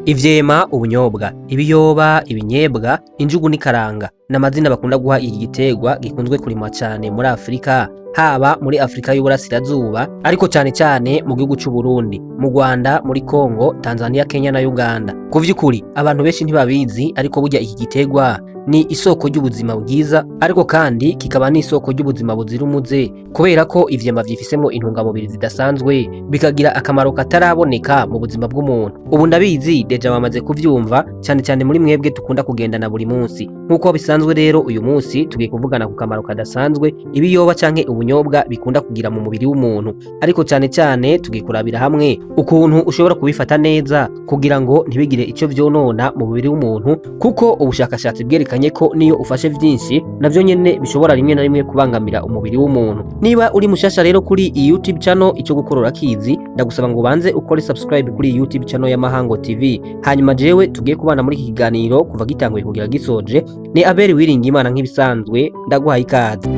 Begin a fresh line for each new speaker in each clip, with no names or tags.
Ivyema, ubunyobwa, ibiyoba, ibinyebwa, injugu n'ikaranga ni amazina bakunda guha iki giterwa gikunzwe kurimwa cane muri Afrika, haba muri Afrika y'uburasirazuba ariko cane cane mu gihugu c'Uburundi, mu Rwanda, muri Congo, Tanzania, Kenya na Uganda. Ku vy'ukuri abantu benshi ntibabizi, ariko burya iki giterwa ni isoko ry'ubuzima bwiza, ariko kandi kikaba n'isoko ry'ubuzima buzira umuze, kubera ko ivyema vyifisemwo intungamubiri zidasanzwe, bikagira akamaro kataraboneka mu buzima bw'umuntu. Ubu ndabizi déjà bamaze kuvyumva, cane cane muri mwebwe dukunda kugendana buri munsi. Nk'uko bisanzwe rero, uyu munsi tugiye kuvugana ku kamaro kadasanzwe ibiyoba canke ubunyobwa bikunda kugira mu mubiri w'umuntu, ariko cane cane tugiye kurabira hamwe ukuntu ushobora kubifata neza kugira ngo ntibigire ico vyonona mu mubiri w'umuntu, kuko ubushakashatsi bwerekanye ko niyo ufashe vyinshi navyo nyene bishobora rimwe na rimwe kubangamira umubiri w'umuntu. Niba uri mushasha rero kuri iyi YouTube channel, ico gukora urakizi, ndagusaba ngo ubanze ukore subscribe kuri iyi YouTube channel ya Mahango TV. Hanyuma jewe tugiye kubana muri iki kiganiro kuva gitanguye kugira gisoje ni Abeli Wiringimana, nk'ibisanzwe ndaguhaye ikaze.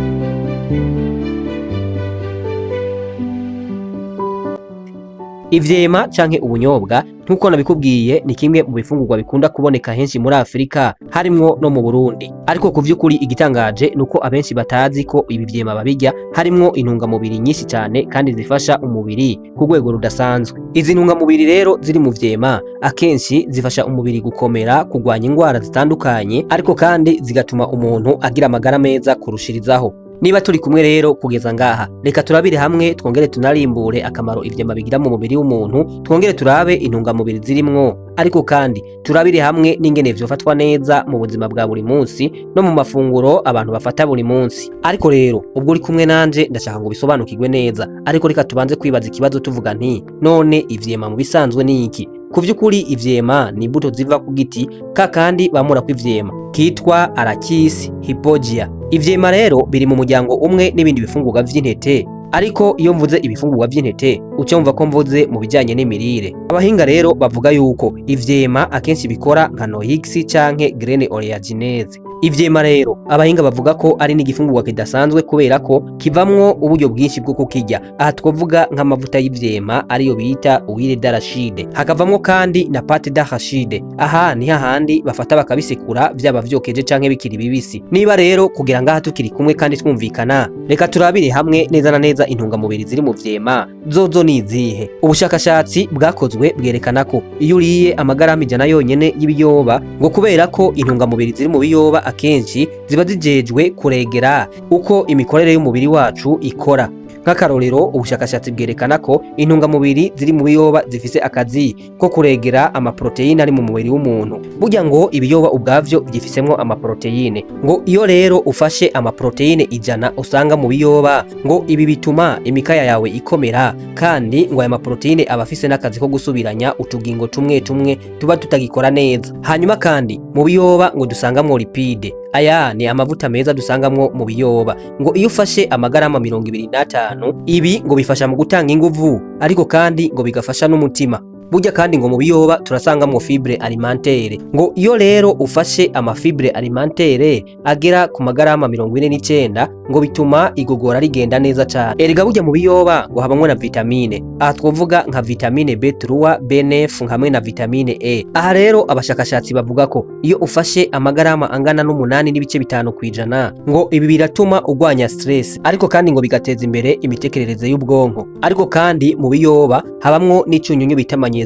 Ivyema canke ubunyobwa, nk'uko nabikubwiye, ni kimwe mu bifungurwa bikunda kuboneka henshi muri Afrika, harimwo no mu Burundi. Ariko ku vy'ukuri igitangaje nuko abenshi batazi ko ibi vyema babirya harimwo intungamubiri nyinshi cyane kandi zifasha umubiri ku rwego rudasanzwe. Izi ntungamubiri rero ziri mu vyema akenshi zifasha umubiri gukomera, kurwanya indwara zitandukanye, ariko kandi zigatuma umuntu agira amagara meza kurushirizaho. Niba turi kumwe rero kugeza ngaha, reka turabire hamwe twongere tunarimbure akamaro ivyema bigira mu mubiri w'umuntu, twongere turabe intungamubiri zirimwo, ariko kandi turabire hamwe n'ingene vyofatwa neza mu buzima bwa buri munsi no mu mafunguro abantu bafata buri munsi. Ariko rero ubwo uri kumwe nanje, ndashaka ngo bisobanukirwe neza. Ariko reka tubanze kwibaza ikibazo tuvuga nti: none ivyema mu bisanzwe ni iki? Ku vy'ukuri ivyema ni imbuto ziva ku giti ka kandi bamura kw'ivyema kitwa Arachis hypogaea. Ivyema rero biri mu muryango umwe n'ibindi bifungurwa vy'intete, ariko iyo mvuze ibifungurwa vy'intete uca wumva ko mvuze mu bijanye n'imirire. Abahinga rero bavuga yuko ivyema akenshi bikora nka noix canke graine oléagineuse. Ivyema rero abahinga bavuga ko ari n'igifungurwa kidasanzwe, kubera ko kivamwo uburyo bwinshi bwo kukirya. Aha twavuga nk'amavuta y'ivyema ariyo bita huile d'arachide, hakavamwo kandi na pâte d'arachide. Aha ni hahandi bafata bakabisekura, vyaba vyokeje canke bikiri bibisi. Niba rero kugira ngaha tukiri kumwe kandi twumvikana, reka turabire hamwe neza na neza intungamubiri ziri mu vyema zozo ni izihe. Ubushakashatsi bwakozwe bwerekana ko iyo uriye amagarama 100 yonyene y'ibiyoba, ngo kubera ko intungamubiri ziri mu biyoba akenshi ziba zijejwe kuregera uko imikorere y'umubiri wacu ikora. Nk'akarorero, ubushakashatsi bwerekana ko intungamubiri ziri mu biyoba zifise akazi ko kuregera amaproteine ari mu mubiri w'umuntu. Burya ngo ibiyoba ubwavyo vyifisemwo amaproteine. Ngo iyo rero ufashe amaproteine 100 usanga mu biyoba, ngo ibi bituma imikaya yawe ikomera, kandi ngo aya maproteine aba afise n'akazi ko gusubiranya utugingo tumwe tumwe tuba tutagikora neza. Hanyuma kandi mu biyoba ngo dusangamwo lipide. Aya ni amavuta meza dusangamwo mu biyoba. Ngo iyo ufashe amagarama 25, ibi ngo bifasha mu gutanga inguvu, ariko kandi ngo bigafasha n'umutima. Burya kandi ngo mu biyoba turasangamwo fibre alimentaire. Ngo iyo rero ufashe amafibre alimentaire agera ku magarama 49, ngo bituma igogora rigenda neza cane. Erega burya mu biyoba ngo habamwo na vitamine. Aha twovuga nka vitamine B3, B9 hamwe na vitamine E. Aha rero abashakashatsi bavuga ko iyo ufashe amagarama angana n'8.5%, ngo ibi biratuma urwanya stress, ariko kandi ngo bigateza imbere imitekerereze y'ubwonko. Ariko kandi mu biyoba habamwo n'icunyunyu bita magnesium.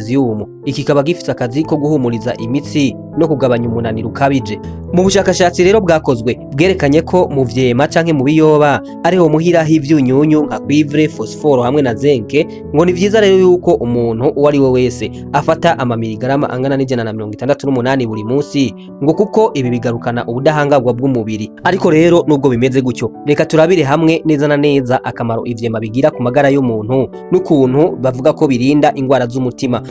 Iki kikaba gifise akazi ko guhumuriza imitsi no kugabanya umunaniro ukabije. Mu bushakashatsi rero bwakozwe bwerekanye ko mu vyema canke mu biyoba ariho muhira h'ivyunyunyu nka cuivre, phosphore hamwe na zinc. Ngo ni vyiza rero yuko umuntu uwo ari we wese afata amamiligarama angana n'168 buri munsi, ngo kuko ibi bigarukana ubudahangarwa bw'umubiri. Ariko rero nubwo bimeze gutyo, reka turabire hamwe neza na neza akamaro ivyema bigira ku magara y'umuntu n'ukuntu bavuga ko birinda ingwara z'umutima.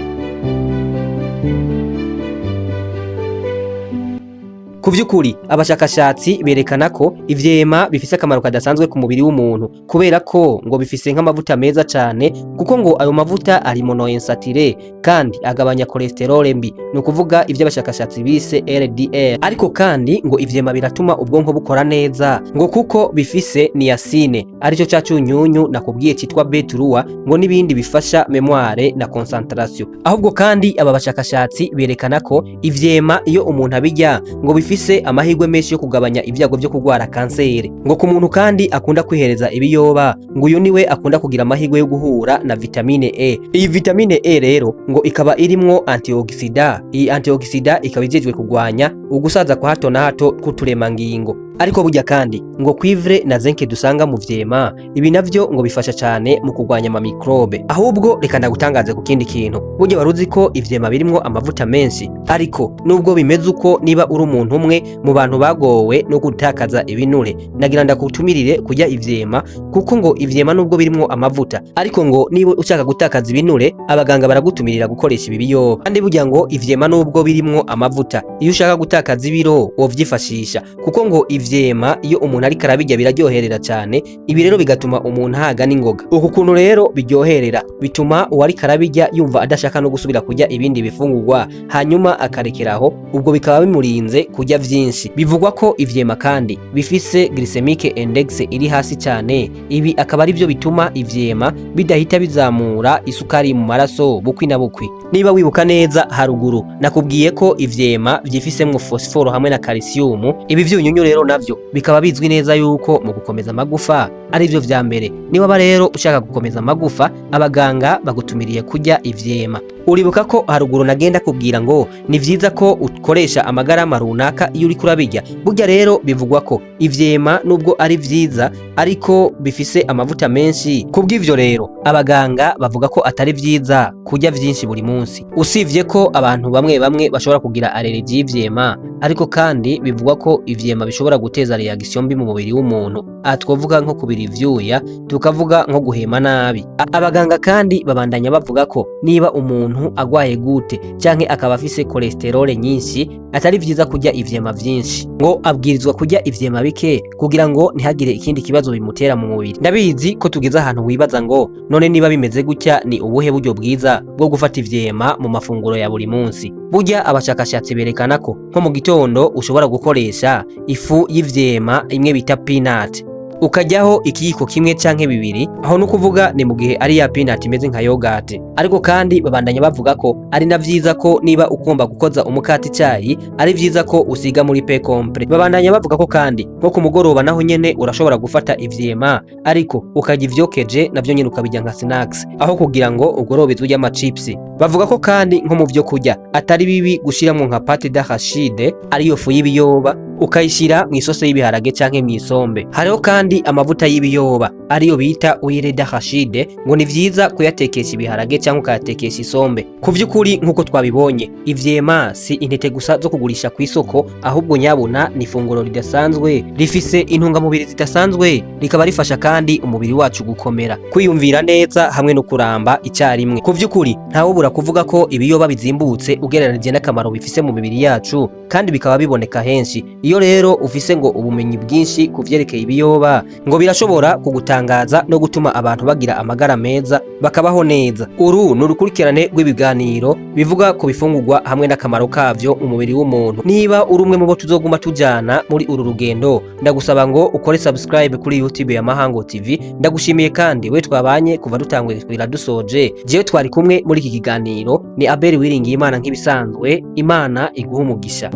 Ku vy'ukuri, abashakashatsi berekana ko ivyema bifise akamaro kadasanzwe ku mubiri w'umuntu, kubera ko ngo bifise nk'amavuta meza cane, kuko ngo ayo mavuta ari monoinsaturé kandi agabanya cholesterol mbi, ni ukuvuga ivyo abashakashatsi bise LDL. Ariko kandi ngo ivyema biratuma ubwonko bukora neza, ngo kuko bifise niacine, arico ca cunyunyu nakubwiye citwa B3, ngo n'ibindi bifasha mémoire na concentration. Ahubwo kandi aba bashakashatsi berekana ko ivyema iyo umuntu abirya ngo bifise amahirwe menshi yo kugabanya ibyago vyo kugwara kanseri. Ngo ku muntu kandi akunda kwihereza ibiyoba, ngo uyu niwe akunda kugira amahirwe yo guhura na vitamine E. Iyi vitamine E rero ngo ikaba irimwo antioxydant. Iyi antioxydant ikaba ijejwe kugwanya ugusaza kwa hato na hato kw'uturemangingo. Ariko burya kandi ngo cuivre na zinc dusanga mu vyema, ibi navyo ngo bifasha cyane mu kugwanya ama microbe. Ahubwo reka ndagutangaze ku kindi kintu: burya waruzi ko ivyema birimwo amavuta menshi? Ariko nubwo bimeze uko, niba uri umuntu umwe mu bantu bagowe no gutakaza ibinure, nagira ndakutumirire kurya ivyema, kuko ngo ivyema nubwo birimwo amavuta, ariko ngo niba ushaka gutakaza ibinure, abaganga baragutumirira gukoresha ibi biyoba. Kandi burya ngo ivyema nubwo birimwo amavuta, iyo ushaka gutakaza ibiro wovyifashisha, kuko ngo ivyema iyo umuntu ariko arabirya biraryoherera cyane. Ibi rero bigatuma umuntu ahaga n'ingoga. Uku kuntu rero biryoherera bituma uwariko arabirya yumva adashaka no gusubira kurya ibindi bifungurwa, hanyuma akarekeraho, ubwo bikaba bimurinze kurya vyinshi. Bivugwa ko ivyema kandi bifise glycemic index iri hasi cyane. Ibi akaba ari byo bituma ivyema bidahita bizamura isukari mu maraso bukwi na bukwi. Niba wibuka neza, haruguru nakubwiye ko ivyema vyifisemwo phosphore hamwe na calcium. Ibi vyunyunyu rero navyo bikaba bizwi neza yuko mu gukomeza amagufa ari byo vya mbere. Niba rero ushaka gukomeza amagufa, abaganga bagutumiriye kurya ivyema. Uribuka ko haruguru nagenda kubwira ngo ni vyiza ko ukoresha amagarama runaka iyo uriko urabirya. Burya rero bivugwa ko ivyema nubwo ari vyiza, ariko bifise amavuta menshi. Kubw'ivyo rero abaganga bavuga ko atari vyiza kurya vyinshi buri munsi, usivye ko abantu bamwe bamwe bashobora kugira allergie y'ivyema. Ariko kandi bivugwa ko ivyema bishobora guteza réaction mbi mu mubiri w'umuntu. Aha twovuga nko kubira ivyuya, tukavuga nko guhema nabi. Abaganga kandi babandanya bavuga ko niba umuntu agwaye gute canke akaba afise cholesterol nyinshi, atari vyiza kurya ivyema vyinshi, ngo abwirizwa kurya ivyema bike kugira ngo ntihagire ikindi kibazo bimutera mu mubiri. Ndabizi ko tugeze ahantu wibaza ngo none niba bimeze gutya, ni ubuhe buryo bwiza bwo gufata ivyema mu mafunguro ya buri munsi? Burya abashakashatsi berekana ko nko mu gitondo ushobora gukoresha ifu y'ivyema imwe bita peanut, ukajyaho ikiyiko kimwe canke bibiri. Aho no kuvuga ni mu gihe ari ya peanut imeze nka yogurt. Ariko kandi babandanya bavuga ko ari na vyiza ko niba ugomba gukoza umukate icyayi, ari vyiza ko usiga muri pain complet. Babandanya bavuga ko kandi nko ku mugoroba naho nyene urashobora gufata ivyema, ariko ukarya ivyokeje, navyo nyene ukabirya nka snacks, aho kugira ngo ugorobe urya ama chips. Bavuga ko kandi nko mu vyo kurya atari bibi gushiramwo nka pâte d'arachide, ariyo fu y'ibiyoba, ukayishira mu isose y'ibiharage canke mu isombe. Hariho kandi amavuta y'ibiyoba, ariyo bita huile d'arachide, ngo ni vyiza kuyatekesha ibiharage cyangwa ukayatekesha isombe. Ku vy'ukuri, nk'uko twabibonye, ivyema si intete gusa zo kugurisha ku isoko, ahubwo nyabuna ni ifunguro ridasanzwe rifise intungamubiri zidasanzwe, rikaba rifasha kandi umubiri wacu gukomera, kwiyumvira neza hamwe no kuramba icyarimwe. Ku vy'ukuri, ntawubura kuvuga ko ibiyoba bizimbutse ugereranije n'akamaro bifise mu mibiri yacu, kandi bikaba biboneka henshi. Iyo rero ufise ngo ubumenyi bwinshi ku vyerekeye ibiyoba, ngo birashobora kugutangaza no gutuma abantu bagira amagara meza, bakabaho neza. Uru ni urukurikirane rw'ibiganiro bivuga ku bifungurwa hamwe n'akamaro kavyo mu mubiri w'umuntu. Niba uri umwe mu bo tuzoguma tujana muri uru rugendo, ndagusaba ngo ukore subscribe kuri YouTube ya Mahango TV. Ndagushimiye kandi we twabanye kuva dutanguye kugera dusoje. Jewe twari kumwe muri iki kiganiro ni Abel Wiringiye Imana. Nk'ibisanzwe, Imana iguha umugisha.